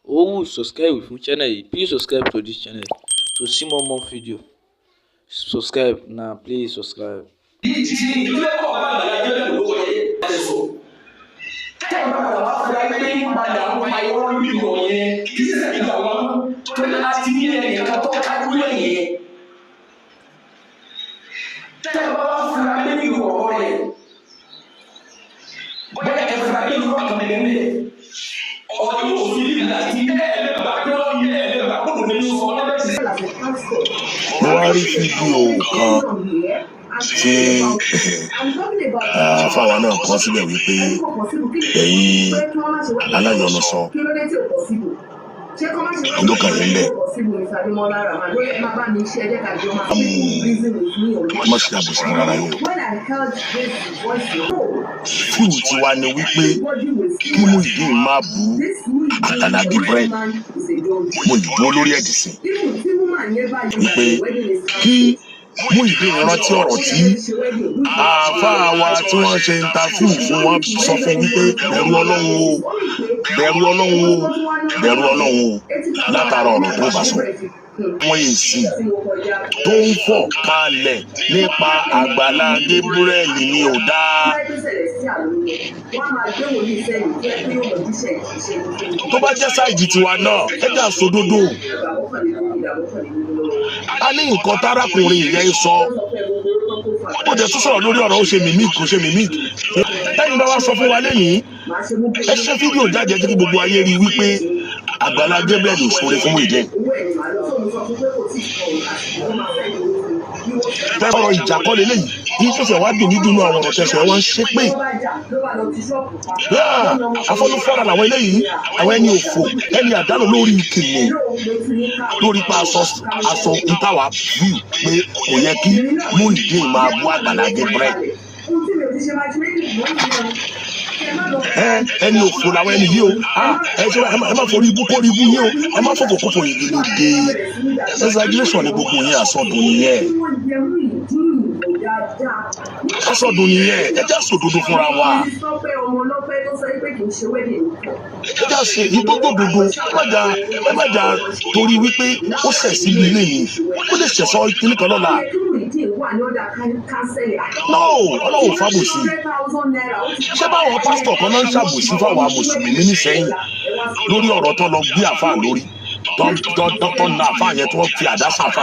Owó subscribe fún channel yìí. Please subscribe to this channel to see more more video. Subscribe now, please subscribe. Tẹ́ ẹ bá padà wá fura pé padà ń pa irọ́ lórí ọ̀rọ̀ yẹn, kì í ṣẹ̀ṣẹ̀ nígbà wọn tó ní láti ní ẹnìkan tó kájú ẹ̀yẹ. Tẹ́ ẹ bá wá fura pé ní ọ̀rọ̀ rẹ̀, bóyá ẹ fura pé irọ́ kan bẹ́ẹ̀ bẹ́ẹ̀, ọ̀rọ̀ yóò fi ní ìlà tí ẹ lè gbà pé ó yẹ ẹ lè gbà kó ló ní sọ. Mo wá rí fídíò kan tí àfáwa náà kọ síbẹ̀ wípé ẹ̀yin aláyọnusọ ló kàn yín bẹ́ẹ̀. Má ṣe àbòsí fún ara yín o. Fíìmù tiwa ni wípé kí Muyideen má bú Àgbàlá Gabriel. Mo lè dúró lórí ẹ̀dì sí wípé kí Muyideen rántí ọ̀rọ̀ tí àáfàá wa tí wọ́n ṣe interview fún wọn sọ fún wípé bẹ̀rù Ọlọ́run o, bẹ̀rù Ọlọ́run o, bẹ̀rù Ọlọ́run o, látara ọ̀rọ̀ tó bá sọ. Wọ́n èsì tó ń fọ̀ kalẹ̀ nípa Àgbàlá Gabriel ni ò dáa. Tó bá jẹ́ side tiwa náà, ẹ jà sódodo. A ní nǹkan tárákùnrin yẹn sọ, ó jẹ́ tún sọ̀rọ̀ lórí ọ̀rọ̀ ó ṣe mimic, kò ṣe mimic. Tẹ́yìn bá wá sọ fún wa lẹ́yìn, ẹ ṣe fídíò jáde kí gbogbo ayé rí wípé Àgbàlá Gabriel ò ṣoore fún Muyideen. Ọ̀rọ̀ ìjà kọ́ leléyìí yìí tó fẹ́ wá dùn mí dùnú àwọn ọ̀rọ̀ tẹ̀sán wọn ń ṣe pé afọlúfọ́ra làwọn eléyìí, àwọn ẹni òfò, ẹni àdánù lórí kìnìún, lórí pa aṣọ aṣọ ntàwá view pé kò yẹ kí Muyideen máa bú Àgbàlá Gabriel. Ẹni òfò làwọn ẹni yìí o. Ẹ ṣe ẹ má forí ibú kórí ibú yín o, ẹ má fòfò kófò yìí ló dé. Exaggeration ni gbogbo yẹn, àsọdùn nìyẹn, àsọdùn nìyẹn. Ẹ já sòdodo fúnra wa, ẹ já ṣe ìgbógbòdodo. Ẹ má jà torí wípé ó ṣẹ̀ síbi ilé mi, ó lè ṣẹ̀sọ́ kíní kan lọ́la. No, Ọlọ́run fàbòsí. Ṣé báwọn pásítọ̀ kan náà ń ṣàbòsí fáwọn mùsùlùmí nísẹ́yìn lórí ọ̀rọ̀ tó lọ gbé àfáà lórí tó na àfáà yẹn, tó fi àdá sàfáà?